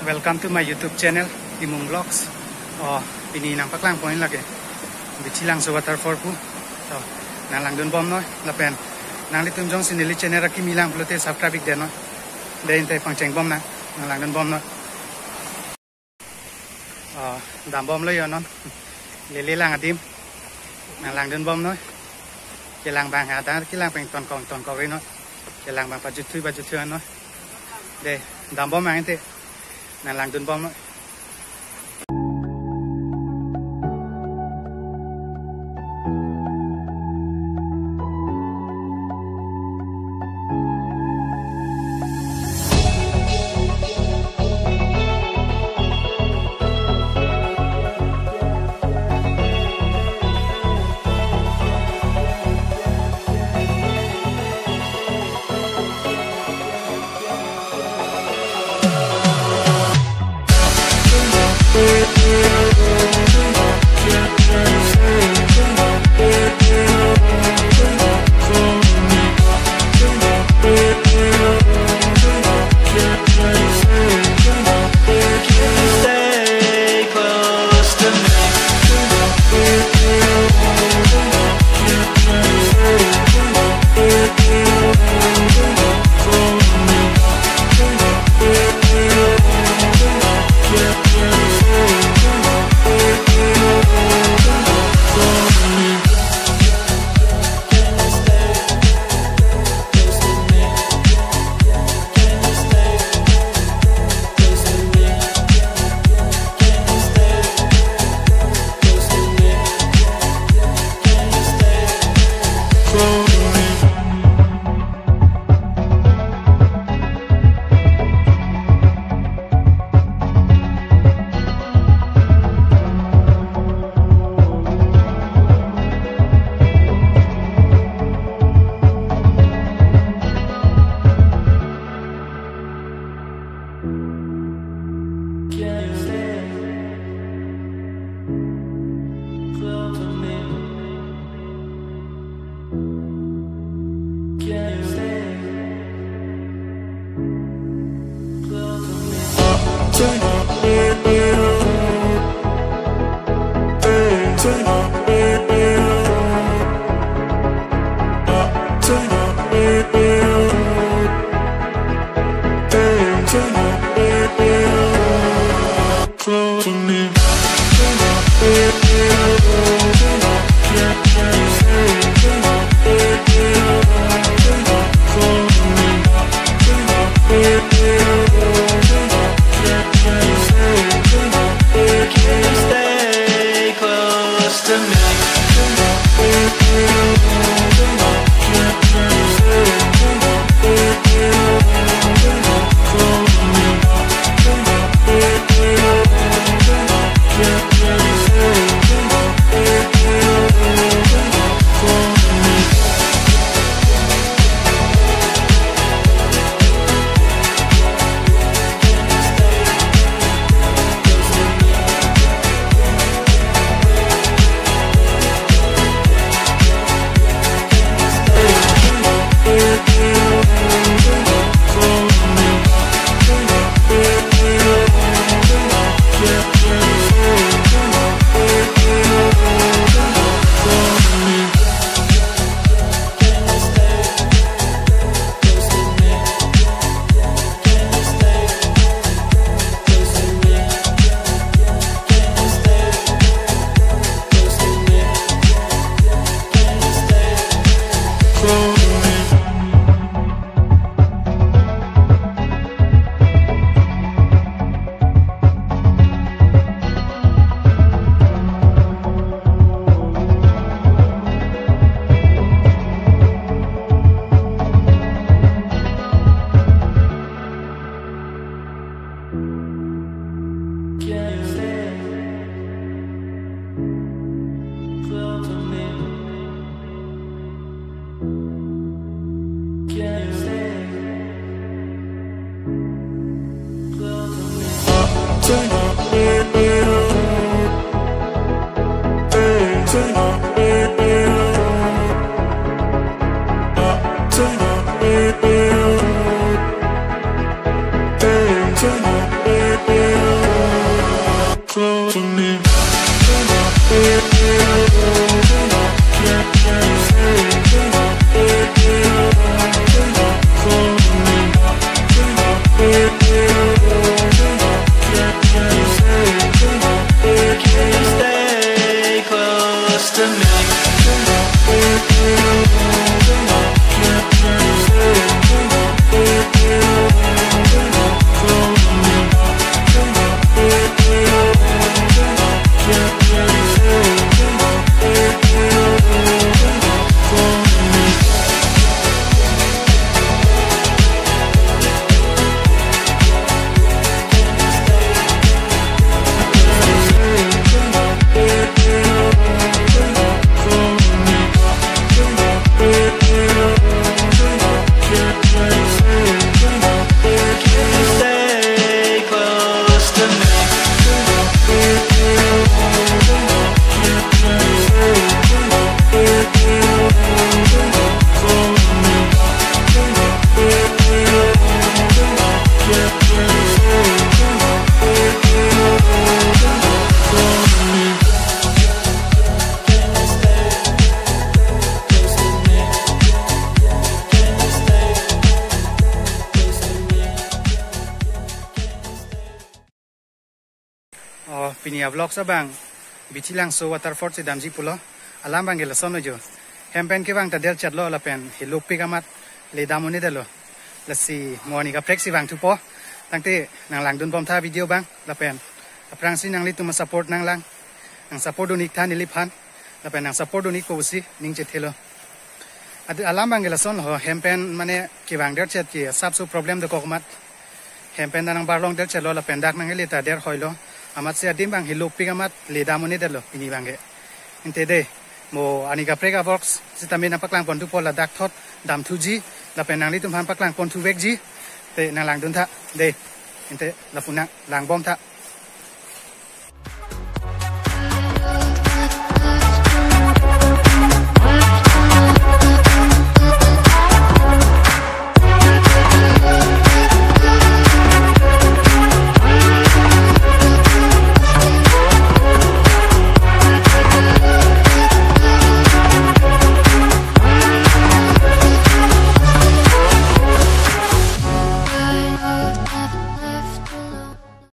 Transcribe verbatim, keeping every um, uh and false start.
Welcome to my YouTube channel, Timung Vlogs. Oh, pini nangpaklang point lake Bichilangso waterfall pu. To, nanglangdun bomnoi, lapen nanglitum jongsi neli channel akimi lang pulote subscribe ik dennoi. Dei, ante pangcheng bomnang, nanglangdun bomnoi. Oh, dam bomlo yo non. Lele lang adim. Nanglangdun bomnoi. Kelang abang ha, adang kelang pen tonkok tonkok ri noi. Kelang abang pajuthui pajuthui noi. Dei, dam bomnang ante. Nanglangdun bomnoi. Oh, pini a-vlog abang Bithi Langso waterfall si damji pulo. Alam abangke lasonlo jo. Hem pen kevang ta derchetlo lapen helopik amat le dam un-edetlo. Lasi mo arni kaprek si vangthupo. Tangte nanglangdunbomtha video abang lapen aphrangsi nanglitum support nanglang. Nang support dun-ik tha neliphan. Lapen nang support dun-ik pusi ning chethelo. Adi alam abangke lasonlo, hem pen mane kevang derchet ke asapso problem dokok amat. Hem pen ta nangbarlong derchetlo lapen dak nang-ele ta derhoilo. Amatsi adim abang helopik amat le dam un-edetlo pini abangke. Ante dei, mo arni kaprek a-vlog sitame nangpaklangponthupo, ladak thot damthuji lapen nanglitumphan paklangponthuvekji. Te nanglangduntha dei. Ante lapu nanglangbomtha.